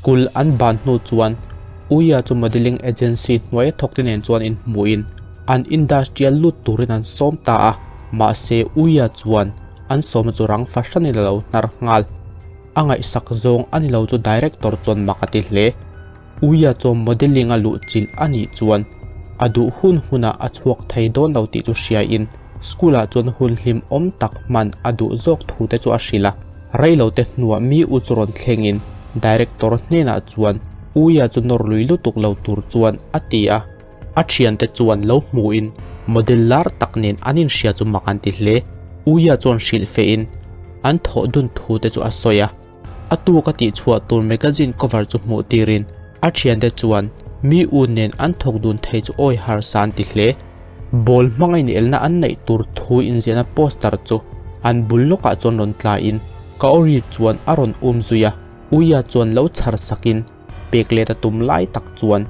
School an ban hnu chuan Uia chu modelling agency hnuaia thawkte nen chuan inhmuhin an industry-a lut turin an sawm ta a, mahse Uia chuan an sawmna chu rang fahranin a lo hnar nghal. A ngaihsak zawng a ni lo chu director chuan mak a ti hle. Uia chuan modelling a luh chilh a nih chuan a duh hun hunah a chhuak thei dawn lo tih chu hriain school ah chuan hun hlim awm tak hman a duh zawk thu te chu a hrilh a. Reilote hnuah mi u chu rawn thlengin director hnenah chuan Uia chu nawr lui lutuk lo tur chuan a ti a. A thiante chuan lo hmuhin model lar tak nen an inhria chu mak an ti hle. Uia chuan hrilh fehin an thawh dun thu te chu a sawi a. A tuk a tihchhuah tur magazine cover chu hmuh tirin a thiante chuan mi u nen an thawk dun thei chu awi harsa an ti hle. Ball hmanga inelna an neih tur thu inziahna poster chu an bul lawkah chuan rawn tlain Kaori chuan a rawn um zui a, Uia chuan lo chhar sakin pek let a tum lai tak chuan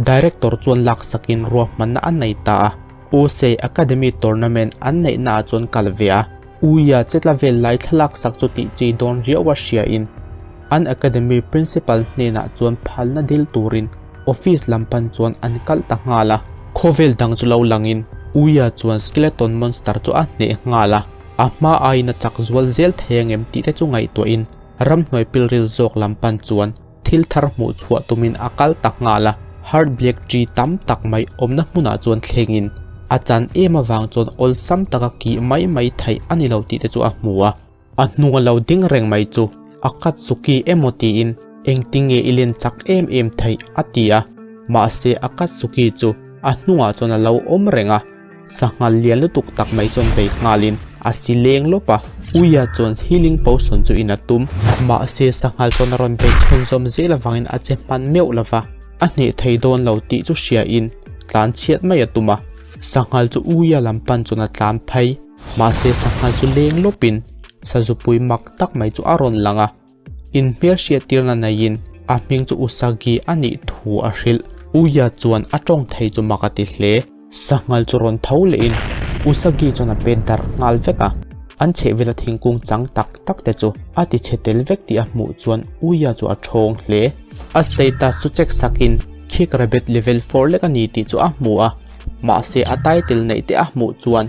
Director chuan lak sakin ruahmanna a nei ta a, Osei Academy tournament an neihnaah chuan kal ve a. Uia chetla vel lai thlalak sak chu tih chi dawn riau a hria in an academy principal hnenah chuan phalna dil turin office lam pan chuan an kalh ta nghal a. Khawvel dang chu lo langin Uia chuan skeleton monster chu a hneh nghal a, a hma aiin a chak zual zel thei angem tih te chu ngaihtuah in ramhnuai pilril zawk lam pan chuan thil thar hmuh chhuah tumin a kal ta nghal a, Hard Black Tree tam tak mai awmna hmunah chuan thlengin a chan em avang chuan awlsam taka kih mai mai theih a ni lo tih te chu a hmu a. A hnunga lo ding reng mai chu a kat Suki emaw tiin engtinge i len chak em em theih a ti a, mahse a kat Suki chu a hnungah chuan a lo awm reng a. Sanghal lian lutuk tak mai chuan bei nghalin a si leng lawp a, Uia chuan healing potion chu in a tum. Mahse sanghal chuan a rawn beih chhunzawm zel avangin a che hman meuh lo va, a hneh thei dawn lo tih chu hriain tlan chhiat mai a tum a. Sanghal chu Uia lam pan chuan a tlan phei. Mahse sanghal chu leng lawpin sazupui mak tak mai chu a rawn lang a. Inhmel hriattirna neiin a hming chu Usagi a nih thu a hrilh. Uia chuan a tawng thei chu mak a ti hle. Sanghal chu rawn tho lehin Usagi chuan a pet darh nghal vek a, an chhehvela thingkung chang tak tak te chu a ti chhe tel vek tih a hmuh chuan Uia chu a thawng hle. A status chu check sakin Khik Rabbit level four lek a ni tih chu a hmu a, mahse a title neih te a hmuh chuan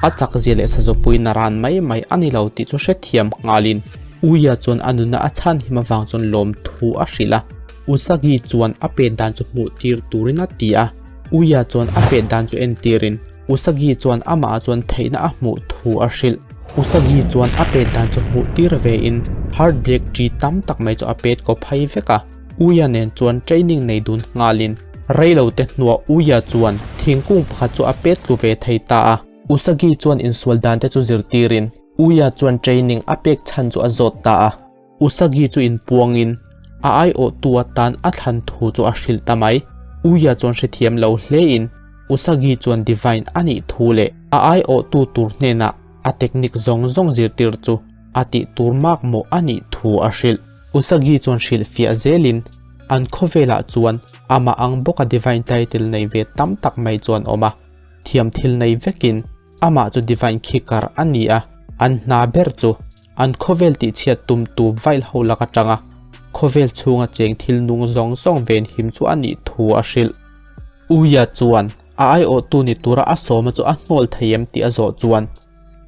a chakzia leh sazawpui naran mai mai a ni lo tih chu hrethiam nghalin Uia chuan a nunna a chhan him avang chuan lawmthu a hrilh a, Usagi chuan a pet dan chu hmuh tir turin a ti a, Uia chuan a pet dan chu entirin Usagi chuan amah chuan theihna a hmuh thu a hrilh. Usagi chuan a pet dan chu hmuh tir vein Heart Black Tree tam tak mai chu a pet kaw phei vek a, Uia nen chuan training nei dun nghalin reilote hnuah Uia chuan thingkung pakhat chu a pet tlu ve thei ta a. Usagi chuan insual dan te chu zirtirin Uia chuan training a pek chhan chu a zawt ta a. Usagi chu inpuangin a aiawhtu atan a thlan thu chu a hrilh ta mai. Uia chuan hrethiam lo hlein Usagi chuan Divine a nih thu leh a aiawhtu tur hnenah a technique zawng zawng zirtir chu a tih tur mak mawh a nih thu a hrilh. Usagi chuan hrilhfiah zelin an khawvelah chuan amah ang bawka Divine title nei ve tam tak mai chuan awm a, thiam thil nei vekin amah chu Divine Kicker a ni a, an hna ber chu an khawvel tihchhiat tumtu vail ho lak atanga khawvel chhunga cheng thil nung zawng zawng venhim chu a nih thu a hrilh. Uia chuan a aiawhtu ni tura a sawma chu a hnawl thei em tih a zawh chuan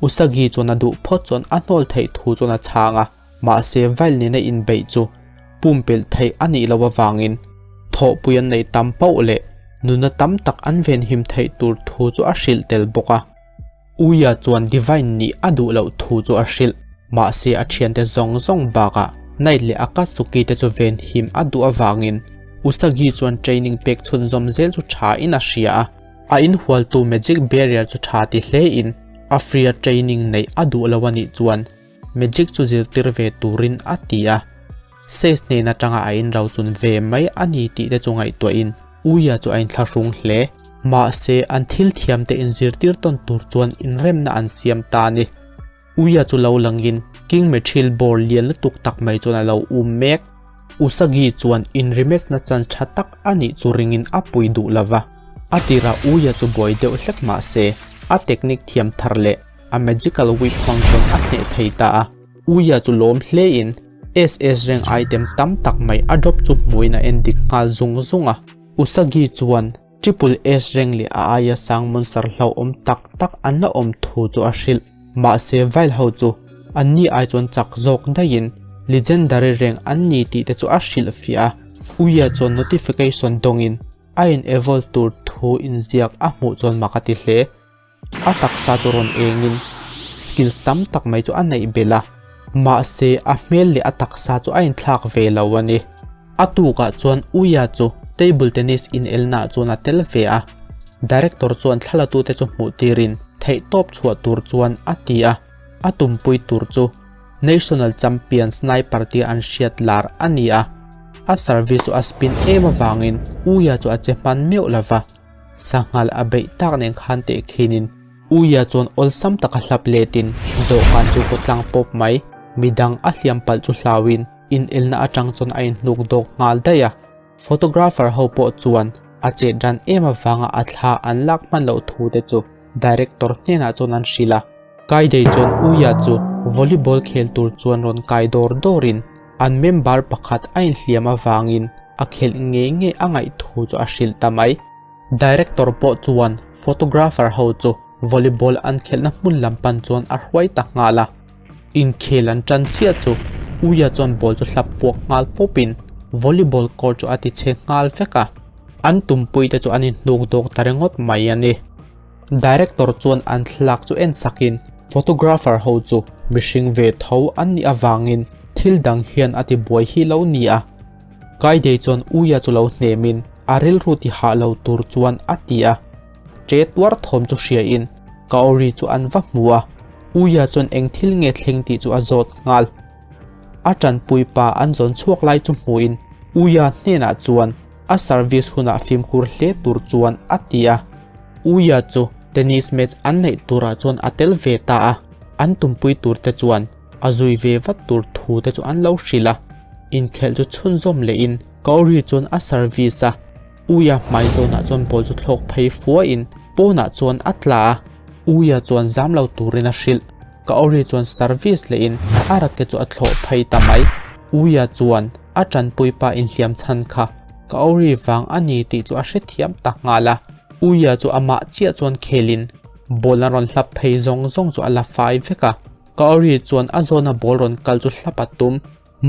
Usagi chuan a duh phawt chuan a hnawl theih thu chuan a chhang a. Mahse vail nena inbeih chu pumpelh theih a nih loh avangin thawhpui an neih tam pauh leh nuna tam tak an venhim theih tur thu chu a hrilh tel bawk a. Uia chuan Divine nih a duh loh thu chu a hrilh. Mahse a thiante zawng zawng bakah Night leh Akatsuki te chu venhim a duh avangin Usagi chuan training pek chhunzawm zel chu tha in a hria a. A inhualtu Magic Barrier chu tha ti hle in a free a training neih a duh lo a nih chuan Magic chu zirtir ve turin a ti a, Says hnen atanga a inrochun ve mai a ni tih te chu ngaihtuahin Uia chu a inthlahrung hle. Mahse, an thil thiamte inzirtir tawn tur chuan inremna an siam ta a ni. Uia chu lo langin King Mithril bawr lian lutuk tak mai chuan a lo um mek. Usagi chuan inrimesna chan tha tak a nih chu ringin a pui duh lova, a tirah Uia chu buai deuh hlek mahse, a technique thiam thar leh A magical whip hmang chuan a hneh thei ta a. Uia chu lawm hle in SS rank item tam tak mai a drop chu hmuin a en dik nghal zung zung a. Usagi chuan Triple S rank leh a aia sang monster hlauhawm tak tak an la awm thu chu a hrilh. Mahse Vile ho chu anni ai chuan chak zawk daihin Legendary rank an ni tih te chu a hrilhfiah a. Uia chuan notification dawngin a in evolve tur thu inziak a hmuh chuan mak a ti hle. A taksa chu rawn engin skills tam tak mai chu a neih belh a, mahse a hmel leh a taksa chu a inthlak ve lo a ni. A tukah chuan Uia chu table tennis inelnaah chuan a tel ve a, director chuan thlalatute chu hmuh tirin theihtawp chhuah tur chuan a ti a, a tumpui tur chu National champion sniper tia an hriat lar a ni a, a service chu a spin em avangin Uia chu a che hman meuh lova. Sanghal a beih tak nen khan teh khinin Uia chuan awlsam taka hlap letin dawhkan chu kaw tlang pawp mai. Midang a hliam palh chu hlauin inelna atang chuan a inhnuk dawk nghal daih a. Photographer ho pawh chuan a chet ran em avanga a thla an lak hman loh thu te chu director hnenah chuan an hrilh a. Kaidei chuan Uia chu volleyball khel tur chuan rawn kai dawr dawrin an member pakhat a inhliam avangin a khelh ngei ngei a ngaih thu chu a hrilh ta mai. Director pawh chuan photographer ho chu volleyball an khelhna hmun lam pan chuan a hruai ta nghal a. Inkhel an tan chiah chu Uia chuan ball chu hlap puak nghal pawpin volleyball court chu a ti chhe nghal vek a. An tumpuite chu an inhnuk dawk ta ringawt mai a ni. Director chuan an thlalak chu en sakin photographer ho chu mihring ve tho an nih avangin thil dang hian a ti buai hi lo ni a. Kaidei chuan Uia chu lo hnemin a rilru ti hah lo tur chuan a ti a. Che tuar thawm chu hriain Kaori chu an va hmu a, Uia chuan eng thil nge thleng tih chu a zawt nghal. A tanpui pa an zawn chhuak lai chu hmuin Uia hnenah chuan a service hunah fimkhur hle tur chuan a ti a. Uia chu tennis match an neih turah chuan a tel ve ta a, an tumpui tur te chuan a zui ve vat tur thu te chu an lo hrilh a. Inkhelh chu chhunzawm lehin Kaori chuan a service a, Uia hmai zawnah chuan ball chu thlawk phei fuahin pawnah chuan a tla a, Uia chuan zam lo turin a hrilh. Kaori chuan service lehin a racket chu a thlawh phei ta mai. Uia chuan a tanpui pa inhliam chhan kha Kaori vang a ni tih chu a hrethiam ta nghal a. Uia chu amah chiah chuan khelin ball a rawn hlap phei zawng zawng chu a la fai vek a. Kaori chuan a zawna ball rawn kal chu hlap a tum.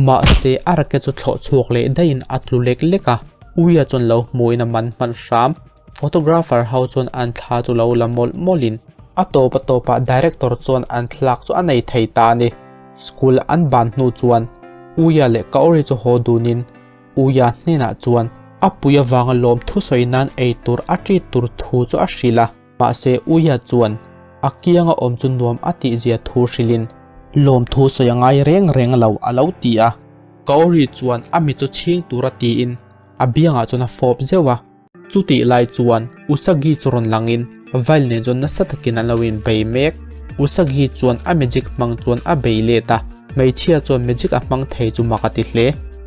Mahse a racket chu thlawh chhuak leh daihin a tlu lek lek a. Uia chuan lo hmuin a man hman hram. Photographer ho chuan an thla chu lo la mawlh mawlhin a tawp a tawpah director chuan an thlalak chu a nei thei ta a ni. School an ban hnu chuan Uia leh Kaori chu haw dunin Uia hnenah chuan a pui avanga lawm thusawi nan ei tur a ṭit tur thu chu a hrilh a. Mahse Uia chuan a kianga awm chu nuam a tihzia thu hrilhin lawmthu sawi a ngai reng reng lo a lo ti a. Kaori chuan a mi chu chhing tura tiin a biangah chuan a fawp zeuh a. Chutih lai chuan Usagi chu rawn langin Vile nen chuan nasa takin an lo inbei mek. Usagi chuan a magic hmang chuan a bei let a, hmeichhia chuan magic a hmang thei chu mak a ti hle.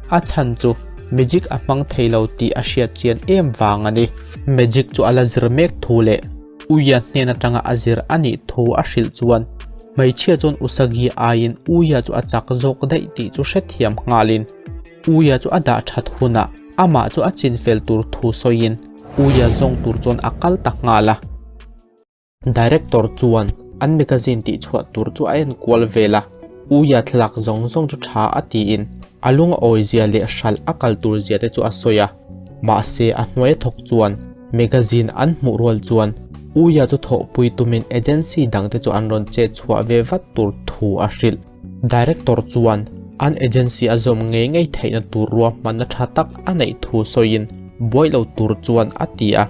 A chhan chu magic a hmang thei lo tih a hriat chian em vang a ni. Magic chu a la zir mek thu leh Uia hnen atanga a zir a nih thu a hrilh chuan hmeichhia chuan Usagi aiin Uia chu a chak zawk daih tih chu hrethiam nghalin Uia chu a dah that hunah amah chu a chin fel tur thu sawiin Uia zawng tur chuan a kal ta nghal a. Director chuan an magazine tih chhuah tur chu a en kual vel a, Uia thlalak zawng zawng chu tha a tiin a lung a awi zia leh hralh a kal tur zia te chu a sawi a. Mahse a hnuai a thawk chuan magazine an hmuh rual chuan Uia chu thawhpui tumin agency dang te chu an rawn chet chhuah ve vat tur thu a hrilh. Director chuan an agency a zawm ngei ngei theihna tur ruahmanna tha tak a neih thu sawiin buai lo tur chuan a ti a.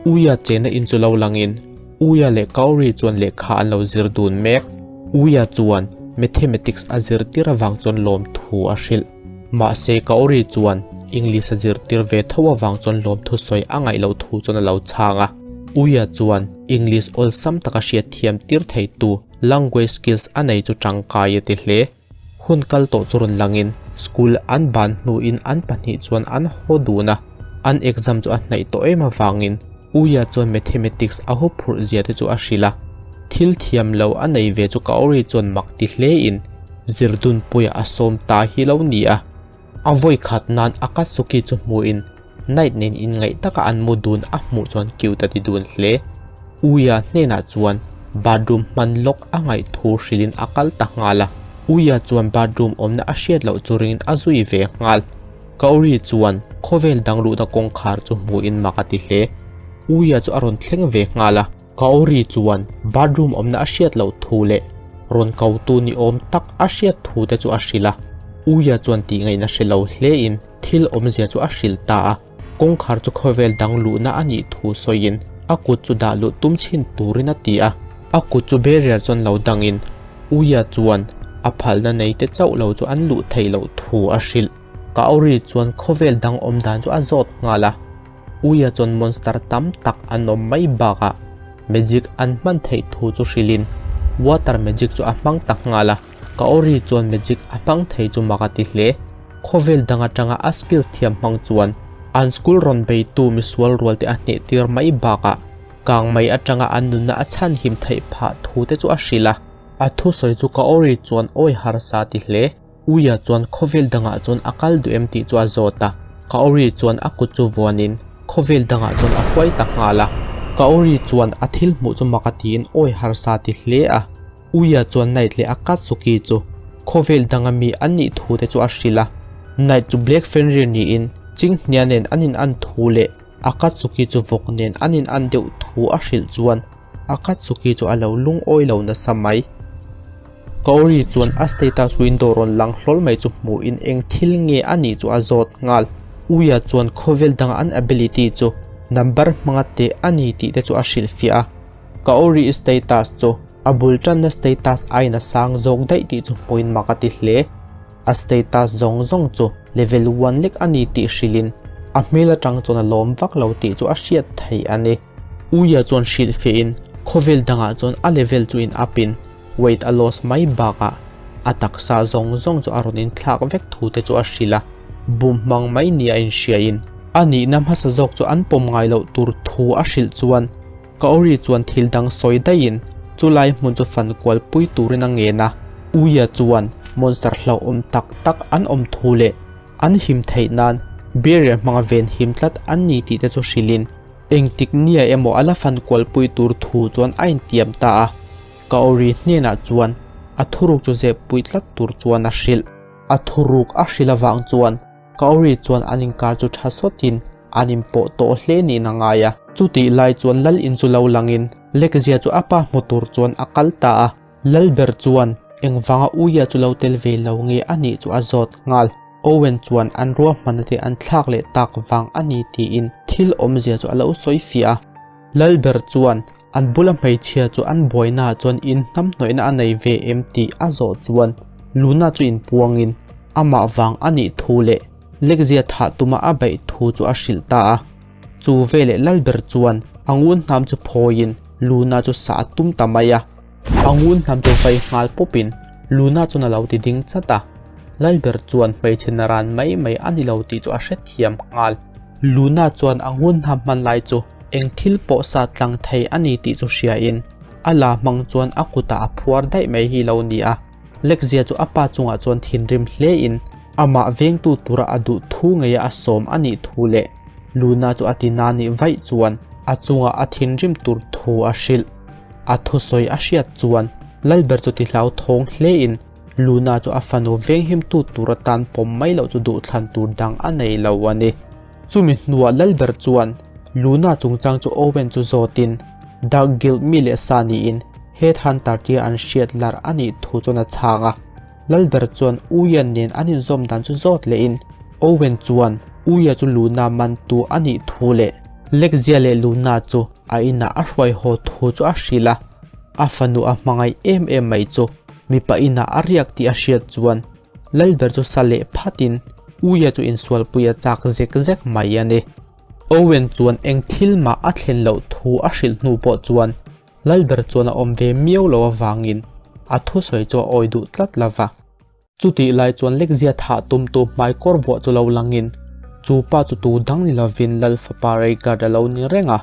Uia chena in chu lo langin Uia leh Kaori chuan lehkha an lo zir dun mek. Uia chuan Mathematics a zirtir avang chuan lawmthu a hrilh. Mahse Kaori chuan English a zirtir ve tho avang chuan lawmthu sawi a ngaih loh thu chuan a lo chhang a. Uia chuan English awlsam taka hriatthiam tir theitu Language skills a nei chu tangkai a ti hle. Hun kal tawh chu rawn langin school an ban hnuin an pahnih chuan an haw dun a, an exam chu a hnaih tawh em avangin Uia chuan mathematics a hu phurh zia te chu a hrilh a. Thil thiam lo a nei ve chu Kaori chuan mak ti hlein Zirdunpuia a sawm ta hi lo ni a. A vawi khat nan Akatsuki chu hmuhin Night nen inngaih taka an mu dun a hmuh chuan cute a ti dun hle. Uia hnenah chuan bathroom hman lawk a ngaih thu hrilhin a kal ta nghal a. Uia chuan bathroom awmna a hriat loh chu ringin a zui ve nghal. Kaori chuan khawvel dang luhna kawngkhar chu hmuhin mak a ti hle. Uia chu a rawn thleng ve nghal a. Kaori chuan bathroom awmna a hriat loh thu leh rawn kotu ni awm tak a hriat thu te chu a hrilh a. Uia chuan tih ngaihna hre lo hlein thil awmzia chu a hrilh ta a. Kawngkhar chu khawvel dang luhna a nih thu sawiin a kut chu dah luh tum chhin turin a ti a. A kut chu barrier chuan lo dangin Uia chuan a phalna nei te chauh lo chu an luh theih loh thu a hrilh. Kaori chuan khawvel dang awm dan chu a zawt nghal a. Uia chuan monster tam tak an awm mai bakah magic an hman theih thu chu hrilhin water magic chu a hmang ta nghal a. Kaori chuan magic a hmang thei chu mak a ti hle. Khawvel dang atanga a skills thiam hmang chuan an school rawn beitu misual rual te a hneh tir mai bakah kang mai atanga an nunna a chhanhim theih phah thu te chu a hrilh a. A thusawi chu Kaori chuan awi harsa ti hle. Uia chuan khawvel dangah chuan a kal duh em tih chu a zawt a, Kaori chuan a kut chu vuanin khawvel dangah chuan a hruai ta nghal a. Kaori chuan a thil hmuh chu mak a tiin awi harsa ti hle a. Uia chuan Night leh Akatsuki chu khawvel danga mi an nih thu te chu a hrilh a. Night chu Black Fenrir niin Chinghnia nen an in an thu leh Akatsuki chu vawk nen an in an deuh thu a hrilh chuan Akatsuki chu a lo lungawi lo nasa mai. Kaori chuan a status window rawn lang hlawl mai chu hmuhin eng thil nge a nih chu a zawt nghal. Uia chuan khawvel danga an ability chu number hmanga teh a ni tih te chu a hrilhfiah a. Kaori status chu a bul tanna status aiin a sang zawk daih tih chu hmuhin mak a ti hle. A status zawng zawng chu level one lek a ni tih hrilhin a hmel atang chuan a lawm vak lo tih chu a hriat theih a ni. Uia chuan hrilhfiahin khawvel dangah chuan a level chu in up in weight a loss mai bakah a taksa zawng zawng chu a rawn inthlak vek thu te chu a hrilh a, bum hmang mai nia inhriain a nihna hmasa zawk chu an pawm ngai loh tur thu a hrilh chuan Kaori chuan thil dang sawi daihin chulai hmun chu fan kual pui turin a ngen a, Uia chuan monster hlauhawm tak tak an awm thu leh an him theih nan barrier hmanga ven him tlat an ni tih te chu hrilhin Engtik nia emaw a la fan kualpui tur thu chuan a intiam ta a, Kaori hnenah chuan a thuruk chu zep pui tlat tur chuan a hrilh. A thuruk a hrilh avang chuan Kaori chuan an inkar chu tha sawtin an inpawh tawh hle niin a ngai a. Chutih lai chuan lal in chu lo langin Lekzia chu a pa hmu tur chuan a kal ta a. Lalber chuan engvanga Uia chu lo tel ve lo nge a nih chu a zawt nghal. Owen chuan an ruahmanna te an thlak leh tak vang a ni tiin thil awmzia chu a lo sawi fiah a. Lalber chuan an bula hmeichhia chu an buainaah chuan in hnamhnawihna a nei ve em tih a zawh chuan Luna chu inpuangin amah vang a nih thu leh Lekzia thah tuma a beih thu chu a hrilh ta a. Chu veleh Lalber chuan a ngun hnam chu phawiin Luna chu sah a tum ta mai a. A ngun hnam chu vai nghal pawpin Luna chuan a lo ti ding chat a. Lalber chuan hmeichhe naran mai mai a ni lo tih chu a hrethiam nghal. Luna chuan a ngun hnam hman lai chu eng thil pawh sa tlang thei a ni tih chu hriain a la hmang chuan a kutah a phuar daih mai hi lo ni a. Lekzia chu a pa chungah chuan thinrim hlein amah vengtu tura a duh thu ngeia a sawm a nih thu leh Luna chu a ti na nih vaih chuan a chungah a thinrim tur thu a hrilh. A thusawi a hriat chuan Lalber chu ti hlauthawng hlein Luna chu a fanu venghimtu tur atan pawm mai loh chu duhthlan tur dang a nei lo a ni. Chumi hnuah Lalber chuan Luna chungchang chu Owen chu zawtin Dark Guild mi leh sa niin Headhunter tia an hriat lar a nih thu chuan a chhang a. Lalber chuan Uia nen an inzawm dan chu zawt lehin Owen chuan Uia chu Luna mantu a nih thu leh Lekzia leh Luna chu a inah a hruai haw thu chu a hrilh a, a fanu a hmangaih em em mai chu mipa inah a riak tih a hriat chuan Lalber chu sa leh phatin Uia chu insualpui a chak zek zek mai a ni. Owen chuan eng thil mah a thlen loh thu a hrilh hnu pawh chuan Lalber chuan a awm ve miau lo avangin a thusawi chu a awi duh tlat lo va. Chutih lai chuan Lekzia thah tumtu hmaikawr vuah chu lo langin chu pa chu tu dang ni lovin Lal fapa Raigard a lo ni reng a.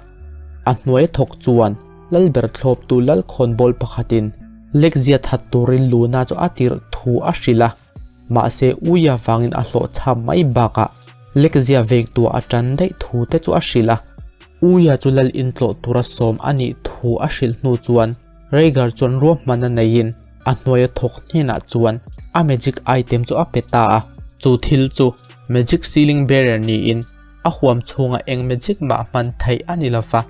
A hnuai thawk chuan Lalber thlawptu Lalkhawnbawl pakhatin. Lekzia that turin Luna chu a tirh thu a hrilh a, mahse Uia vangin a hlawhchham mai bakah Lekzia vengtua a tan daih thu te chu a hrilh a. Uia chu lal intlawh tura sawm a nih thu a hrilh hnu chuan Rhaegar chuan ruahmanna neiin a hnuaia thawk hnenah chuan a magic item chu a pe ta a, chu thil chu magic sealing barrier niin a huam chhunga eng magic mah hman theih a ni lova.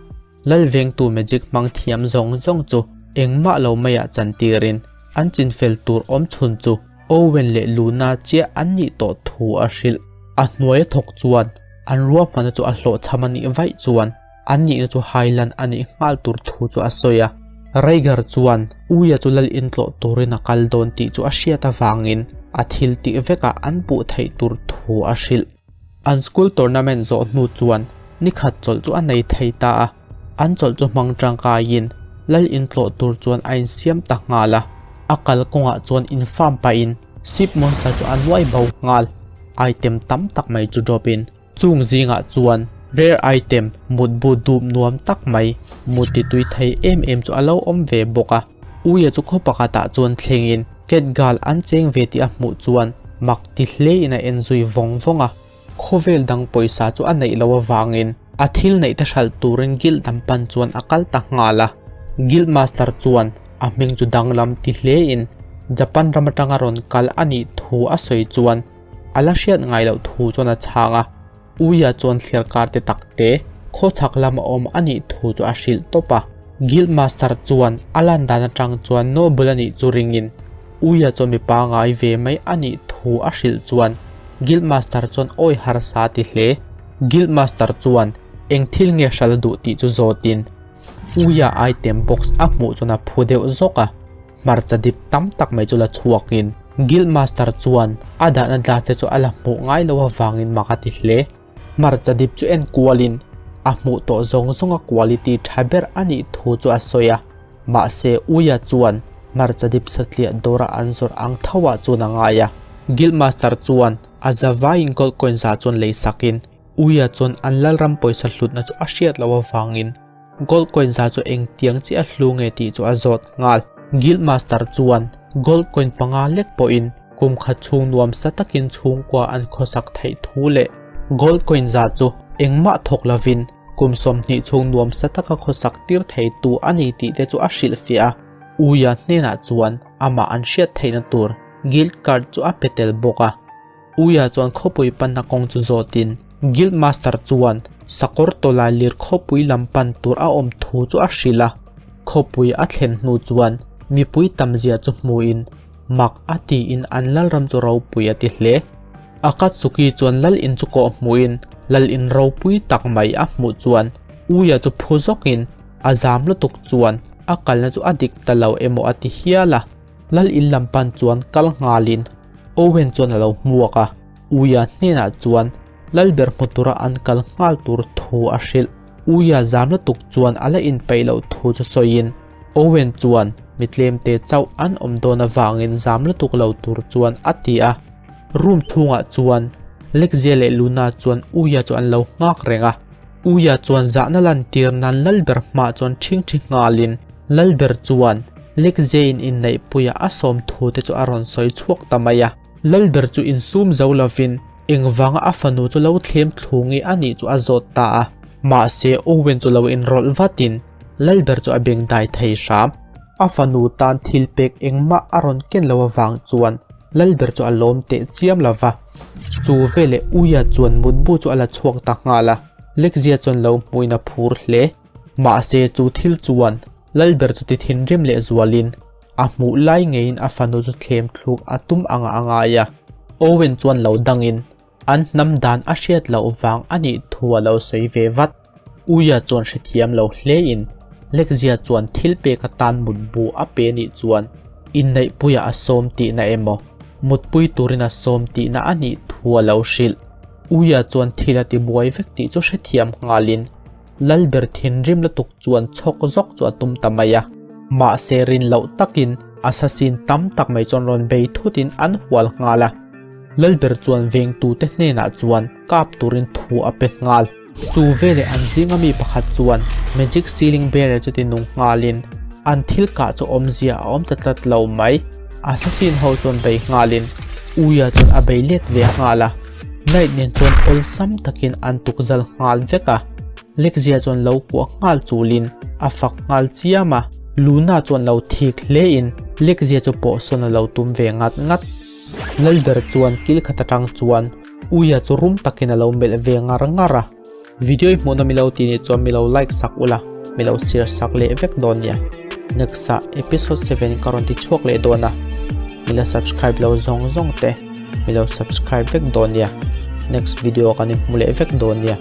Lalvengtu magic hmang thiam zawng zawng chu engmah lo maiah chantirin an chinfel tur awm chhun chu Owen leh Luna chiah an nih tawh thu a hrilh. A hnuaia thawk chuan an ruahmanna chu a hlawhchham a nih vaih chuan an nihna chu hailan a nih nghal tur thu chu a sawi a. Rhaegar chuan Uia chu lal intlawh turin a kal dawn tih chu a hriat avangin a thil tih vekah an puh theih tur thu a hrilh. An school tournament zawh hnu chuan nikhat chawlh chu a nei thei ta a, an chawlh chu hmang tangkaiin lal intlawh tur chuan a insiam ta nghal a. A kal kawngah chuan infarm pahin Ship Monster chu a nuai bo nghal. Item tam tak mai chu drop in chung zingah chuan rare item mutbu dup nuam tak mai mut ti tui thei em em chu a lo awm ve bawk a. Uia chu khaw pakhatah chuan thlengin Cat Girl an cheng ve tih a hmuh chuan mak ti hlein a en zui vawng vawng a. Khawvel dang pawisa chu a neih loh avangin a thil neih te hralh turin guild lam pan chuan a kal ta nghal a. Guild master chuan a hming chu danglam ti hlein Japan ram atanga rawn kal a nih thu a sawi chuan a la hriat ngai loh thu chuan a chhang a. Uia chuan thliar kar te tak te khawchhak lama awm a nih thu chu a hrilh tawp a. Guild master chuan a lan dan atang chuan noble a nih chu ringin Uia chuan mi pangai ve mai a nih thu a hrilh chuan Guild master chuan awi harsa ti hle. Guild master chuan eng thil nge hral duh tih chu zawtin Uia item box a hmuh chuan a phu deuh zawk a. Hmarcha dip tam tak mai chu la chhuakin Guild Master chuan a dahna glass te chu a la hmuh ngai lo avangin mak a ti hle. Hmarcha dip chu en kualin a hmuh tawh zawng zawnga quality tha ber a nih thu chu a sawi a. Mahse Uia chuan hmarcha dip satliah dawra an zawrh ang thoah chuan a ngai a. Guild Master chuan a zavaiin gold coin zah chuan lei sakin Uia chuan an lalram pawisa hlutna chu a hriat loh avangin Gold coin za chu engtiang chiah hlu nge tih chu a zawt nghal. Guild master chuan gold coin panga lek pawhin kum khat chhung nuamsa takin chhungkua an khawsak theih thu leh gold coin za chu engmah thawk lovin kum 20 chhung nuamsa taka khawsak tir theitu a ni tih te chu a hrilhfiah a. Uia hnenah chuan amah an hriat theihna tur guild card chu a pe tel bawk a. Uia chuan khawpui panna kawng chu zawtin Guild Master chuan sakawr tawlai lir khawpui lam pan tur a awm thu chu a hrilh a. Khawpui a thlen hnu chuan mipui tamzia chu hmuin mak a tiin an lalram chu ropui a ti hle. Akatsuki chuan lal in chu kawh hmuin lal in ropui tak mai a hmuh chuan Uia chu phu zawkin a zam lutuk chuan a kalna chu a dik ta lo emaw a ti hial a. Lal in lam pan chuan kal nghalin Owen chuan a lo hmuak a, Uia hnenah chuan Lalber hmu tura an kal nghal tur thu a hrilh. Uia zam lutuk chuan a la inpeih loh thu chu sawiin Owen chuan mi tlemte chauh an awm dawn avangin zam lutuk lo tur chuan a ti a. Room chhungah chuan Lexia leh Luna chuan Uia chu an lo nghak reng a. Uia chuan zahna lantir nan Lalber hmaah chuan ṭhingṭhi nghalin Lalber chuan Lekzein inneihpuia a sawm thu te chu a rawn sawi chhuak ta mai a. Lalber chu insum zo lovin engvanga a fanu chu lo thlem thlu nge a nih chu a zawt ta a. Mahse Owen chu lo inrawlh vatin Lalber chu a bengdai thei hram. A fanu tan thil pek engmah a rawn ken lo avang chuan Lalber chu a lawm teh chiam lo va. Chu veleh Uia chuan mutbu chu a la chhuak ta nghal a, Lekzia chuan lo hmuin a phur hle. Mahse chu thil chuan Lalber chu ti thinrim leh zualin a hmuh lai ngeiin a fanu chu thlem thluk a tum anga a ngai a. Owen chuan lo dangin an hnam dan a hriat loh vang a nih thu a lo sawi ve vat. Uia chuan hrethiam lo hlein Lekzia chuan thil pek atan mutbu a pe nih chuan inneihpuiah a sawm tihna emaw mutpui turin a sawm tihna a nih thu a lo hrilh. Uia chuan thil a tibuai vek tih chu hrethiam nghalin Lalber thinrim lutuk chuan chhawk zawk chu a tum ta mai a. Mahse rin loh takin assassin tam tak mai chuan rawn bei thutin an hual nghal a. Lalber chuan vengtute hnenah chuan kap turin thu a pe nghal. Chu veleh an zinga mi pakhat chuan magic ceiling bearer chu ti nung nghalin. An thil kah chu awmzia a awm ta tlat lo mai. Assassin ho chuan bei nghalin Uia chuan a bei let ve nghal a. Knight nen chuan awlsam takin an tukzal nghal vek a. Lekzia chuan lo kuah nghal chulin a fak nghal chiam a. Luna chuan lo thik hlein Lekzia chu pawhsawn a lo tum ve ngat ngat. Lalber chuan kil khat atang chuan Uia chu rum takin a lo melh ve ngar ngar a. Video i hmuhna milo tih nih chuan milo like sak ula, milo share sak leh vek dawn nia. Next ah episode 7 ka rawn ti chhuak leh dawn a, mila subscribe lo zawng zawng te milo subscribe vek dawn nia. Next video kan inhmu leh vek dawn nia.